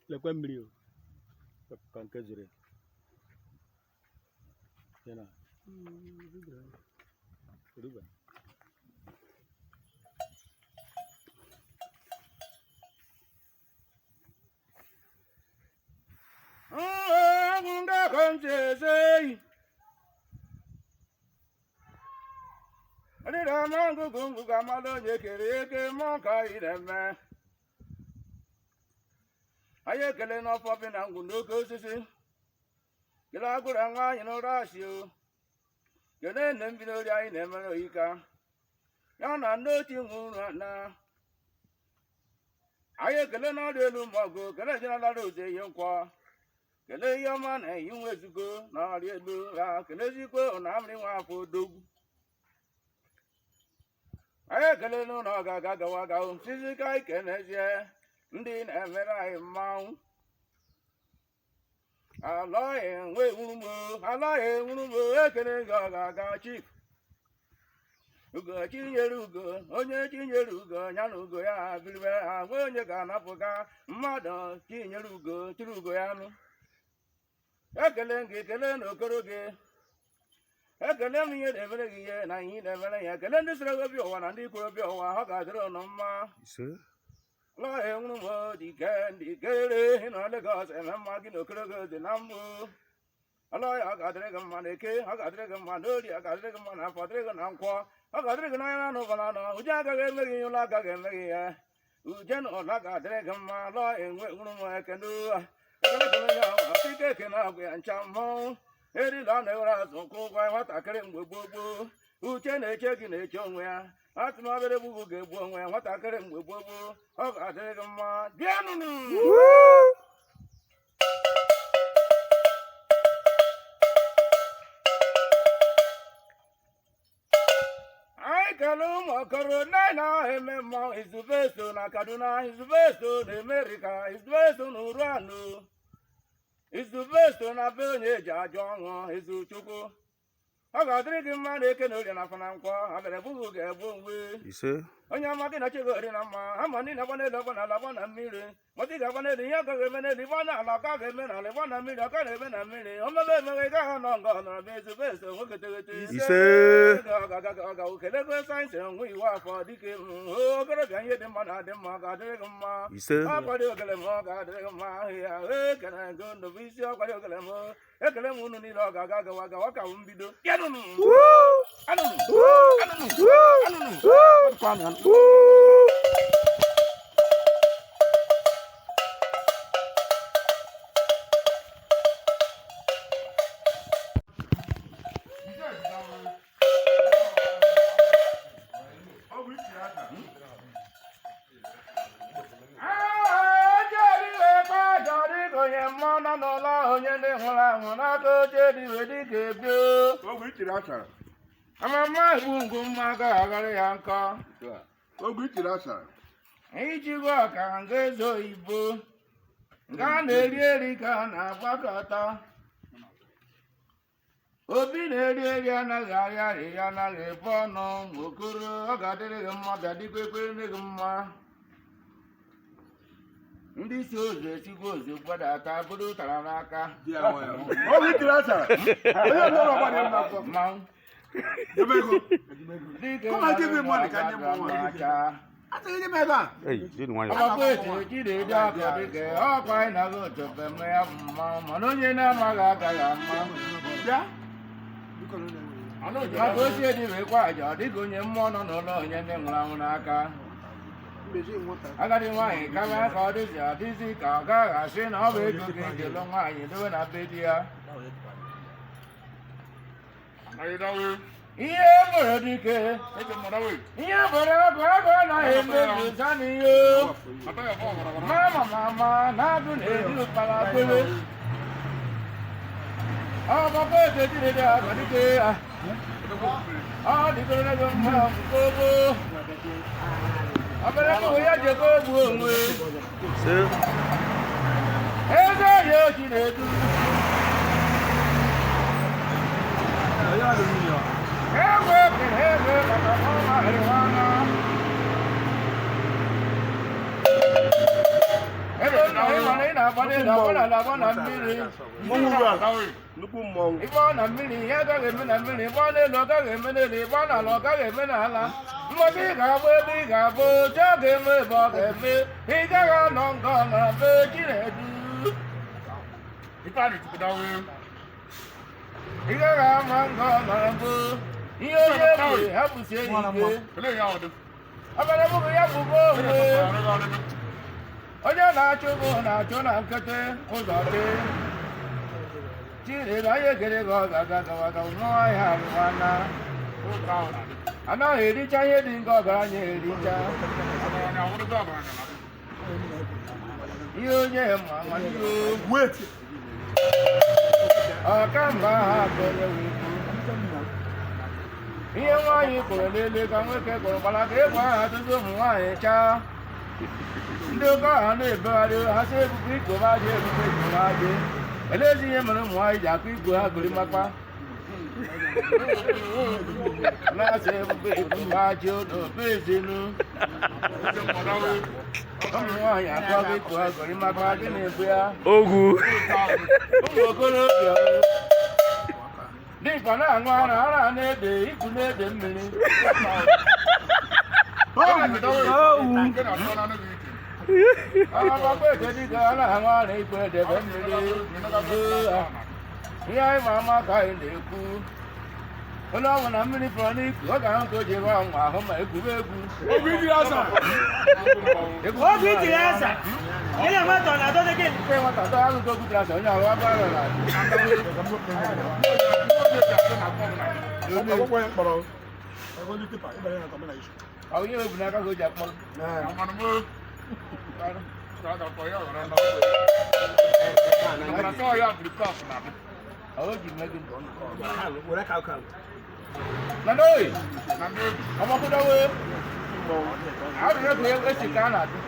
Lekwe mmiri o ka nke zuru ya na Oruba. Onye kere eke mmụọ ka anyị na-eme. Anyị ekele n'ọfọ bi na ngwụ n'oke osisi, kele agụrụ nwa anyị n'ụra asị o, kele nne mmiri ori anyị na-emere oyika ya na ndị otu nwụrụ na anyị ekele n'ọrụ elu ma ọgụ, kele jenalara ụzọ eyi nkwọ, kele ihe ọma na eyi nwa ezugo na ọrịa elu ha, kelezikwe na amịrị nwa afọ odogwu. Anyị ekele n'ụlọ ọ ga-aga gawa gawa sizi ka anyị kenezie ndị na-emere anyị mmanwụ. Alaghị enwe ewurumo, alaghị ewurumo. Ekele gị, ọ ga-aga chief ugo chinyere ugo, onye chinyere ugo ya na ugo ya biribe ha nwe onye ga-anapụga mmadụ. Chinyere ugo chiri ugo ya nụ. Ekele gị, ekele na okoro gị, ekele m ihe na-emere gị, ihe na ihe na-emere ya. Ekele ndị soro obi ụwa na ndị kwuru obi ụwa, ọ ga-adịrị ụnụ mma. Ise. Lọọ enwuru m dike ndikere ịnọ Legọs eme mma gị na okorogo dị na mbụ. Ọlọya, ọ ga-adịrị gị mma na eke, ọ ga-adịrị gị mma na orie, ọ ga-adịrị gị mma na afọ, dịrị gị na nkwọ, ọ ga-adịrị gị n'anya na ụbara na uje agaghị eme gị, ụlọ agaghị eme gị ya, uje na ụlọ ga-adịrị gị mma. Lọọ enwe nwuru m ekene ekele ekele ya ike ekene agwụ ya ncha mmọnwụ erila na ewere azụ kwụ ụgwọ nwatakịrị mgbe gboo gboo. Uche na-eche gị na-eche onwe ya, atụmabere gbugbu ga-egbu onwe ya nwatakịrị mgbe gboo gboo. Ọ ga-adịrị gị mma, bịanụnụ. Anyị kele ụmụ okoro nine ahụ eme mmọnwụ Izubeso na Kaduna, Izubeso na Amerịka, Izubeso na Uruanụ, Izubeso na be onye eji ajọ ọṅụ Izuchukwu. Ọ ga-adịrị gị mma na eke na orie na afọ na nkwọ abịara bụghị ga-egbu onwe. Ise. Onye ọma gị na chegori na mma ama ndị na-agba n'elu, agba n'ala, agba na mmiri mọtụ ị ga-agba n'elu, ihe agaghị eme n'elu, ịgba n'ala ọka ga-eme n'ala, ịgba na mmiri ọka na-eme na mmiri, omebe emeghe ị gaghị anọ nga ọ nọrọ bụ Ezubeso nwoke teghete. Ise. Kelego sayensị onwe iwu afọ dịka okorobịa, ihe dị mma na adị mma, ga-adịrị gị mma. Ise. Ọkwado okele m, ọ ga-adịrị gị mma ahụ ya ekele go ndụ isi ọkwado okele m, ekele m unu niile. Ọ ga-aga gawa gawa ka m bido yanụnụ anụnụ anụnụ anụnụ. Onye mmụọ nọ n'ụlọ, onye ndị nwụrụ anwụ n'aka oche dịwe dịka ebio. Ogwe itiri achara. Amama egbu ngwu mma agaghị aghara ya nkọ. Ogwe itiri achara. Iji gwa ọka nga eze oyibo nga a na-eri eri ka a na-agbakọta obi na-eri eri anaghị arịa arịrịa, anaghị ebu ọnụ ma okoro. Ọ ga-adịrị gị mma, ga-adịkwa ekwere gị mma. Ndị si ụzọ esigbo ụzọ gbadata bụrụ ụtara n'aka. Ogwe itiri achara. Onye ọbụla ọgba dị mma afọ. Mmanwụ. Debe ego. Dike. Come and give me money, ka nye m nwa. Acha. Atịghị nye m ego a. Ei, jiri nwayọọ. Ọgbakọ etu jiri dị ọkụ dịka ọkwa anyị na-aga otobe mme ya bụ mmanwụ, mana onye na-amaghị agaghị ama. Bịa. Maka ochie dịbekwa aja, ọ dịka onye mmụọ nọ n'ụlọ onye ndị nwụrụ anwụ n'aka. Agadi nwaanyị kama ka ọ dịzi adịzi ka ọ gaghị asị na ọ bụ ego ka eji lụ nwaanyị dobe na be di ya. Ihe bụrụ dike, ihe bụrụ ọgụ agụ anaghị emebi zani ihe mama mama na-agụ na-eri ụkpara kwere. Ọgbakọ eze jiri dị agụ dike ọ dịgoro ego mma gbogbo obere mụ ya jekọ ogbu onwe. Ise. Eze ya ochi na-edu. na-agba n'elu, agba n'ala, agba na mmiri. Mmọnwụ uru a. Nnukwu mmọnwụ. Ịgba na mmiri, ihe agaghị eme na mmiri. Ịgba n'elu, ọ gaghị eme n'elu. Ịgba n'ala, ọ gaghị eme n'ala. Mmadụ ị ga-agba ebe ị ga-agba, oche ọ ga-eme ebe ọ ga-eme. Ị gaghị anọ nga ọ nọrọ be Chinedu. Ị gaghị ama nga ọ nọrọ mbụ. Ihe onye bụ ha bụsie ya ike. Ọbara bụghị ya bụgo onwe. Onye na-achụ bụ na-achụ na nkịtị ụzọ dị. Chinedu anyị ekele gị, ọ ga-aga gawa gawa nwa ya arụwana. Anaghị ericha ihe dị nga ọgaranya ericha. Ihe onye ma nwanne. Wait. Ọkamba ha ka onye wee kwuo. Ihe nwaanyị kụrụ n'elu ka nwoke kụrụ gbara ka ịgba aha tutu ụmụ nwaanyị chaa. Ndị oke ọha na-ebegharị ha sị ebube ikoba aja, ebube ikoba aja. Elezi ihe mere ụmụ nwaanyị ji akụ igwe ha gorimakpa na-asị ebube ikoba aja n'obe ezinu. Ụmụ nwaanyị akụọgo iko ha gorimakpa, gịnị bụ ya? Ogwu. Ụmụ okorobịa dịka na-aṅụ ara, ara na-ede iku na-ede mmiri. Ọgbakọ ede dịka a na-aṅụ ara ikwu edebe mmiri. Ihe anyị ma ama ka anyị na-ekwu. Onye ọ bụ na mmiri pụrụ n'iku, ọ ga-ahụ ka o ji ebe ahụ ahụ ma egwube egwu. Ogwu ijiri asa. Oge ijiri asa. Ị na-enweta ọ na-adọta gị. Nke nwata dọ ahụ ka o gwutere asa onye ahụ agba ara na Akwụkwọ ya mkpọrọ. Ego ndị tipa, ịbanye na kọmịna isu. Ọ ihe ebu n'aka ka o ji akpọ. Ọ ji mee gị. Nana oyi, ọmọkúndọ́wé, àdúrà kò yẹ esi ká nà dùn.